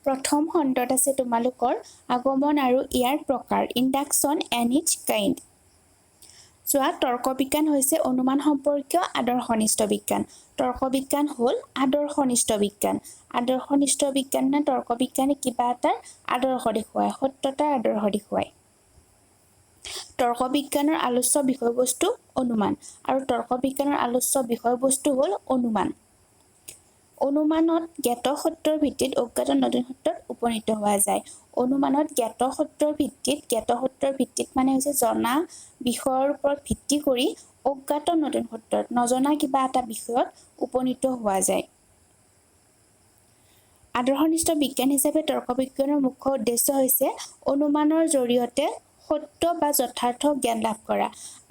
প্ৰথম খণ্ডত আছে তোমালোকৰ আগমন আৰু ইয়াৰ প্ৰকাৰ, ইণ্ডাকশ্যন এণ্ড it's kind. চোৱা, তৰ্ক বিজ্ঞান হৈছে অনুমান সম্পৰ্কীয় আদৰ্শনিষ্ঠ বিজ্ঞান। তৰ্ক বিজ্ঞান হ'ল আদৰ্শনিষ্ঠ বিজ্ঞান। আদৰ্শনিষ্ঠ বিজ্ঞান মানে তৰ্ক বিজ্ঞানে কিবা এটাৰ আদৰ্শ দেখুৱায়, সত্যতাৰ আদৰ্শ দেখুৱায়। তৰ্ক বিজ্ঞানৰ আলোচ্য বিষয়বস্তু অনুমান আৰু তৰ্ক বিজ্ঞানৰ আলোচ্য বিষয়বস্তু হ'ল অনুমান। অনুমানত জ্ঞাত সত্যৰ ভিত্তিত অজ্ঞাত নতুন সত্যত উপনীত হোৱা যায়। অনুমানত জ্ঞাত সত্যৰ ভিত্তিত, জ্ঞাত সত্যৰ ভিত্তিত মানে হৈছে জনা বিষয়ৰ ওপৰত ভিত্তি কৰি অজ্ঞাত নতুন সত্যত, নজনা কিবা এটা বিষয়ত উপনীত হোৱা যায়। আদৰ্শনিষ্ঠ বিজ্ঞান হিচাপে তৰ্ক বিজ্ঞানৰ মুখ্য উদ্দেশ্য হৈছে অনুমানৰ জৰিয়তে সত্য বা যথাৰ্থ জ্ঞান লাভ কৰা।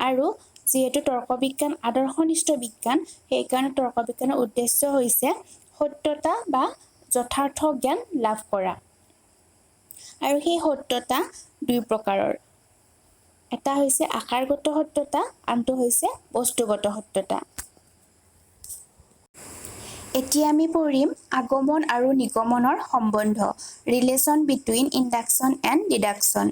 আৰু যিহেতু তৰ্ক বিজ্ঞান আদৰ্শনিষ্ঠ বিজ্ঞান, সেইকাৰণে তৰ্ক বিজ্ঞানৰ উদ্দেশ্য হৈছে সত্যতা বা যথাৰ্থ জ্ঞান লাভ কৰা। আৰু সেই সত্যতা দুই প্ৰকাৰৰ, এটা হৈছে আকাৰগত সত্যতা, আনটো হৈছে বস্তুগত সত্যতা। এতিয়া আমি পঢ়িম আগমন আৰু নিগমনৰ সম্বন্ধ, relation between induction and deduction।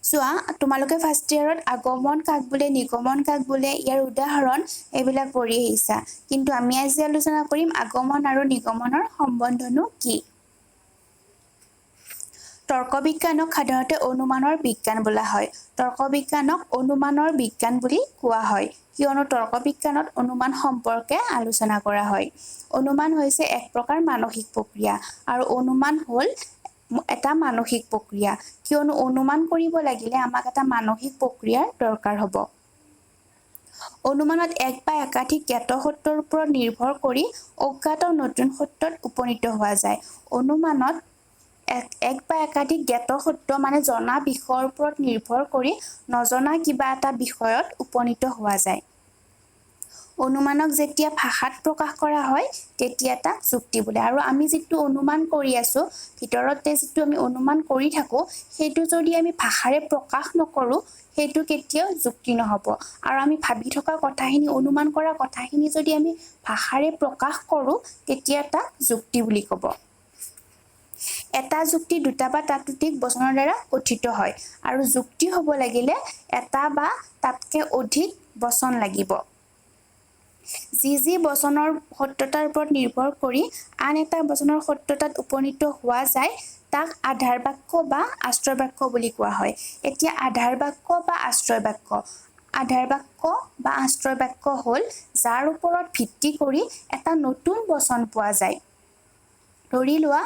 চোৱা, তোমালোকে ফাৰ্ষ্ট ইয়েৰত আগমন কাক বোলে, নিগমন কাক বোলে, ইয়াৰ উদাহৰণ এইবিলাক পঢ়ি আহিছা। কিন্তু আমি আজি আলোচনা কৰিম আগমন আৰু নিগমনৰ সম্বন্ধনো কি। তৰ্ক বিজ্ঞানক সাধাৰণতে অনুমানৰ বিজ্ঞান বোলা হয়। তৰ্ক বিজ্ঞানক অনুমানৰ বিজ্ঞান বুলি কোৱা হয়, কিয়নো তৰ্ক বিজ্ঞানত অনুমান সম্পৰ্কে আলোচনা কৰা হয়। অনুমান হৈছে এক প্ৰকাৰ মানসিক প্ৰক্ৰিয়া আৰু অনুমান হ'ল এটা মানসিক প্ৰক্ৰিয়া, কিয়নো অনুমান কৰিব লাগিলে আমাক এটা মানসিক প্ৰক্ৰিয়াৰ দৰকাৰ হ'ব। অনুমানত এক বা একাধিক জ্ঞাত সত্যৰ ওপৰত নিৰ্ভৰ কৰি অজ্ঞাত নতুন সত্যত উপনীত হোৱা যায়। অনুমানত এক বা একাধিক জ্ঞাত সত্য মানে জনা বিষয়ৰ ওপৰত নিৰ্ভৰ কৰি নজনা কিবা এটা বিষয়ত উপনীত হোৱা যায়। অনুমানক যেতিয়া ভাষাত প্ৰকাশ কৰা হয়, তেতিয়া তাক যুক্তি বোলে। আৰু আমি যিটো অনুমান কৰি আছোঁ, ভিতৰতে যিটো আমি অনুমান কৰি থাকোঁ, সেইটো যদি আমি ভাষাৰে প্ৰকাশ নকৰোঁ, সেইটো কেতিয়াও যুক্তি নহ'ব। আৰু আমি ভাবি থকা কথাখিনি, অনুমান কৰা কথাখিনি যদি আমি ভাষাৰে প্ৰকাশ কৰোঁ, তেতিয়া তাক যুক্তি বুলি ক'ব। এটা যুক্তি দুটা বা তাতোধিক বচনৰ দ্বাৰা গঠিত হয় আৰু যুক্তি হ'ব লাগিলে এটা বা তাতকৈ অধিক বচন লাগিব। যি যি বচনৰ সত্যতাৰ ওপৰত নিৰ্ভৰ কৰি আন এটা বচনৰ সত্যতাত উপনীত হোৱা যায়, তাক আধাৰ বাক্য বা আশ্ৰয় বাক্য বুলি কোৱা হয়। এতিয়া আধাৰ বাক্য বা আশ্ৰয় বাক্য, আধাৰ বাক্য বা আশ্ৰয় বাক্য হ'ল যাৰ ওপৰত ভিত্তি কৰি এটা নতুন বচন পোৱা যায়। ধৰি লোৱা,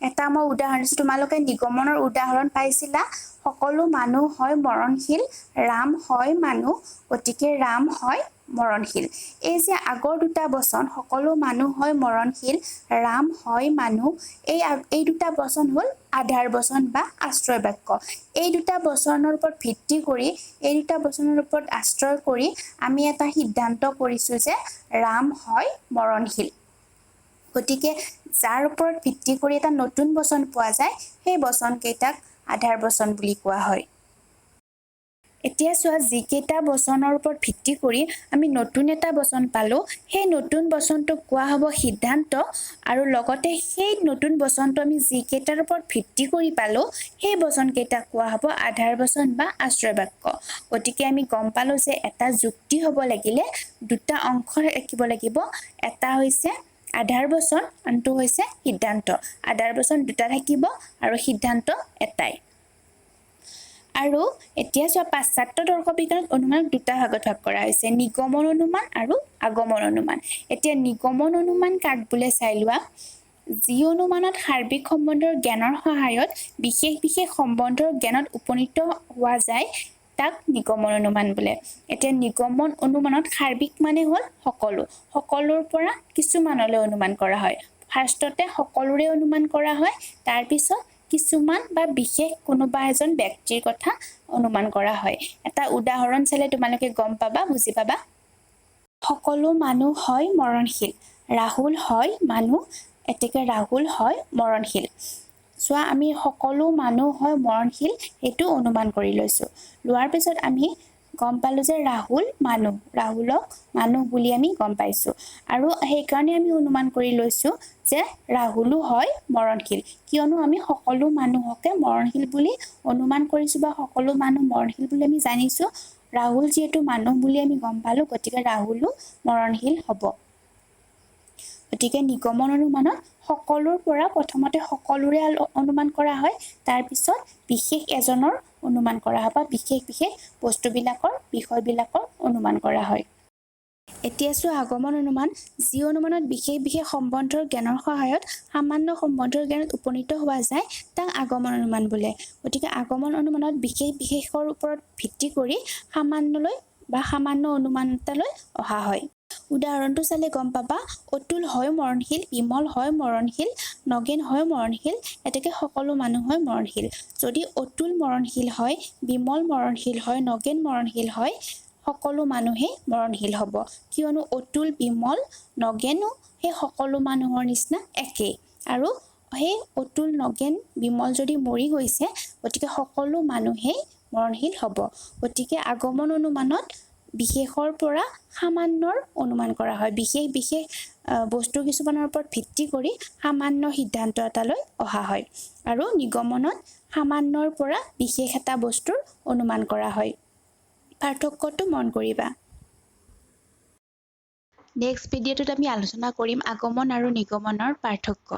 এটা মই উদাহৰণ দিছোঁ। তোমালোকে নিগমনৰ উদাহৰণ পাইছিলা, সকলো মানুহ হয় মৰণশীল, ৰাম হয় মানুহ, গতিকে ৰাম হয় মৰণশীল। এই যে আগৰ দুটা বচন, সকলো মানুহ হয় মৰণশীল, ৰাম হয় মানুহ, এই দুটা বচন হ'ল আধাৰ বচন বা আশ্ৰয় বাক্য। এই দুটা বচনৰ ওপৰত ভিত্তি কৰি, এই দুটা বচনৰ ওপৰত আশ্ৰয় কৰি আমি এটা সিদ্ধান্ত কৰিছোঁ যে ৰাম হয় মৰণশীল। গতিকে যাৰ ওপৰত ভিত্তি কৰি এটা নতুন বচন পোৱা যায়, সেই বচনকেইটাক আধাৰ বচন বুলি কোৱা হয়। এতিয়া চোৱা, যিকেইটা বচনৰ ওপৰত ভিত্তি কৰি আমি নতুন এটা বচন পালোঁ, সেই নতুন বচনটোক কোৱা হ'ব সিদ্ধান্ত। আৰু লগতে সেই নতুন বচনটো আমি যিকেইটাৰ ওপৰত ভিত্তি কৰি পালোঁ, সেই বচনকেইটাক কোৱা হ'ব আধাৰ বচন বা আশ্ৰয় বাক্য। গতিকে আমি গম পালোঁ যে এটা যুক্তি হ'ব লাগিলে দুটা অংশ ৰাখিব লাগিব, এটা হৈছে আধাৰ বচন, আনটো হৈছে সিদ্ধান্ত। আধাৰ বচন দুটা থাকিব আৰু সিদ্ধান্ত এটাই। আৰু এতিয়া চোৱা, পাশ্চাত্য তৰ্ক বিজ্ঞানত অনুমানক দুটা ভাগত ভাগ কৰা হৈছে, নিগমন অনুমান আৰু আগমন অনুমান। এতিয়া নিগমন অনুমান কাক বোলে চাই লোৱা। যি অনুমানত সাৰ্বিক সম্বন্ধৰ জ্ঞানৰ সহায়ত বিশেষ বিশেষ সম্বন্ধৰ জ্ঞানত উপনীত হোৱা যায়, তাক নিগমন অনুমান বোলে। এতিয়া নিগমন অনুমানত সাৰ্বিক মানে হ'ল সকলো, সকলোৰ পৰা কিছুমানলৈ অনুমান কৰা হয়। ফাৰ্ষ্টতে সকলোৰে অনুমান কৰা হয়, তাৰপিছত কিছুমান বা বিশেষ কোনোবা এজন ব্যক্তিৰ কথা অনুমান কৰা হয়। এটা উদাহৰণ চালে তোমালোকে গম পাবা, বুজি পাবা। সকলো মানুহ হয় মৰণশীল, ৰাহুল হয় মানুহ, এতেকে ৰাহুল হয় মৰণশীল। চোৱা, আমি সকলো মানুহ হয় মৰণশীল সেইটো অনুমান কৰি লৈছোঁ। লোৱাৰ পিছত আমি গম পালোঁ যে ৰাহুল মানুহ, ৰাহুলক মানুহ বুলি আমি গম পাইছোঁ আৰু সেইকাৰণে আমি অনুমান কৰি লৈছোঁ যে ৰাহুলো হয় মৰণশীল। কিয়নো আমি সকলো মানুহকে মৰণশীল বুলি অনুমান কৰিছোঁ বা সকলো মানুহ মৰণশীল বুলি আমি জানিছোঁ। ৰাহুল যিহেতু মানুহ বুলি আমি গম পালোঁ, গতিকে ৰাহুলো মৰণশীল হ'ব। গতিকে নিগমন অনুমানত সকলোৰ পৰা প্ৰথমতে সকলোৰে অনুমান কৰা হয়, তাৰপিছত বিশেষ এজনৰ অনুমান কৰা হয় বা বিশেষ বিশেষ বস্তুবিলাকৰ বিষয়বিলাকৰ অনুমান কৰা হয়। এতিয়া চোৱা আগমন অনুমান, যি অনুমানত বিশেষ বিশেষ সম্বন্ধৰ জ্ঞানৰ সহায়ত সামান্য সম্বন্ধৰ জ্ঞানত উপনীত হোৱা যায় তাক আগমন অনুমান বোলে। গতিকে আগমন অনুমানত বিশেষ বিশেষৰ ওপৰত ভিত্তি কৰি সামান্যলৈ বা সামান্য অনুমান এটালৈ অহা হয়। উদাহৰণটো চালে গম পাবা, অতুল হয় মৰণশীল, বিমল হয় মৰণশীল, নগেন হয় মৰণশীল, এতেকে সকলো মানুহ হয় মৰণশীল। যদি অতুল মৰণশীল হয়, বিমল মৰণশীল হয়, নগেন মৰণশীল হয়, সকলো মানুহেই মৰণশীল হ'ব। কিয়নো অতুল, বিমল, নগেনো সেই সকলো মানুহৰ নিচিনা একেই আৰু সেই অতুল, নগেন, বিমল যদি মৰি গৈছে, গতিকে সকলো মানুহেই মৰণশীল হ'ব। গতিকে আগমন অনুমানত বিশেষৰ পৰা সামান্যৰ অনুমান কৰা হয়। বিশেষ বিশেষ বস্তু কিছুমানৰ ওপৰত ভিত্তি কৰি সামান্য সিদ্ধান্ত এটালৈ অহা হয় আৰু নিগমনত সামান্যৰ পৰা বিশেষ এটা বস্তুৰ অনুমান কৰা হয়। পাৰ্থক্যটো মন কৰিবা। নেক্সট ভিডিঅ'টোত আমি আলোচনা কৰিম আগমন আৰু নিগমনৰ পাৰ্থক্য।